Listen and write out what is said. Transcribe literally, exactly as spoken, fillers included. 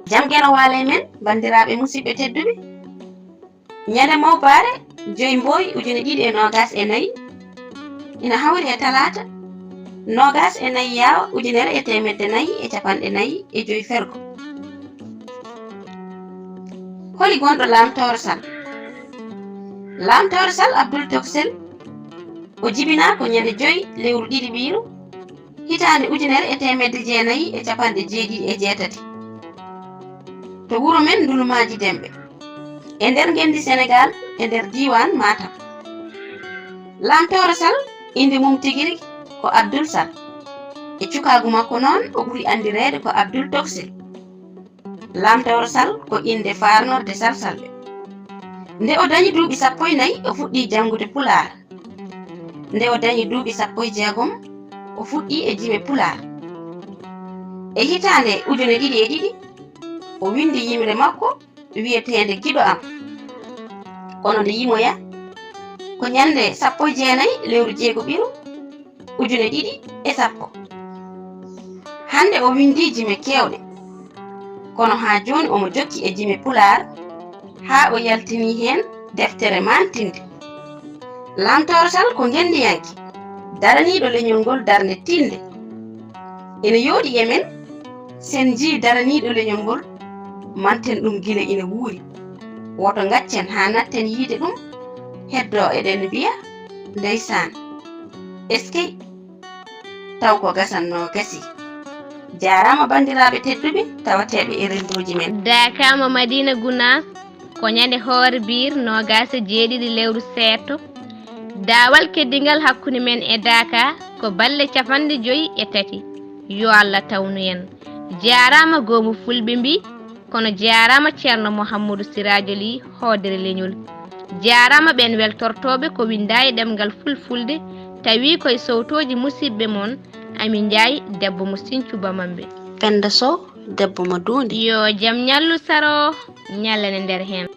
Jam gerowaale men, banndiraaɓe musidɓe tedduɓe. Ñande mawbaare, joy mbooy ujine ɗiɗi e noogas e nayi, ina hawri e talaata noogas e nayi yaawa ujunere e teemedde nayi e capanɗe nayi e joy fergo. Holi gonɗo Laamtooro Sal? Laamtooro Sal Abdul Toksel, o jibinaa ko ñande joy lewru ɗiɗi ɓiyru, hitaande ujunere e teemedde jeenayi e capanɗe jeeɗiɗi e jeetati, to wuro men Ndulumaaji Demɓe, e nder ngenndi Senegaal, e nder diiwaan Matam. Laamtooro Sal, innde mum tigi rigi ko Abdul Sal. E cukaagu makko noon, o ɓuri anndireede ko Abdul Toksel. Laamtooro Sal ko innde faarnorde Salsalɓe. Nde o dañi duuɓi sappo e nayi, o fuɗɗii janngude Pulaar. Nde o dañi duuɓi sappo e jeegom, o fuɗɗii e jime Pulaar. E hitaande ujune ɗiɗi e ɗiɗi, o winndi yimre makko wiyeteende Giɗo Am. Kono nde yimoya, ko ñande sappo e jeenayi lewru jeego ɓiru, ujune ɗiɗi e sappo. Hannde o winndii jime keewɗe, kono haa jooni omo jokki e jime Pulaar, haa o yaltinii heen deftere maantinde. Laamtooro Sal ko ngenndiyanke, daraniiɗo leñol ngol darnde tiiɗnde. Ene yooɗi e men, sen njii daraniiɗo leñol ngol, manten ɗum gila ina wuuri. Woto ngaccen haa natten yiide ɗum, heddoo eɗen mbiya, ndeysaan, eskey, taw ko gasannoo gasii. Jaaraama banndiraaɓe tedduɓe tawateeɓe e renndooji men. Daakaama Madiina Gunaas, ko ñande hoore biir noogas e jeeɗiɗi lewru seeto. Daawal keddingal hakkunde men e Daaka ko balɗe capanɗe joy e tati. Yo Allah tawnu en. Jaaraama goomu Fulɓe mbii, kono jaaraama Ceerno Muhammadu Siraajo Lih hoodere leñol. Jaaraama ɓeen weltortooɓe ko winndaa e ɗemngal Fulfulde, tawi koye sowtooji musiɗɓe mon, Ami Njaay, debbo mo Siñcu Bamambe. Penda Sow, debbo mo Duundi. Yo jam ñallu Saro, ñallane nder heen.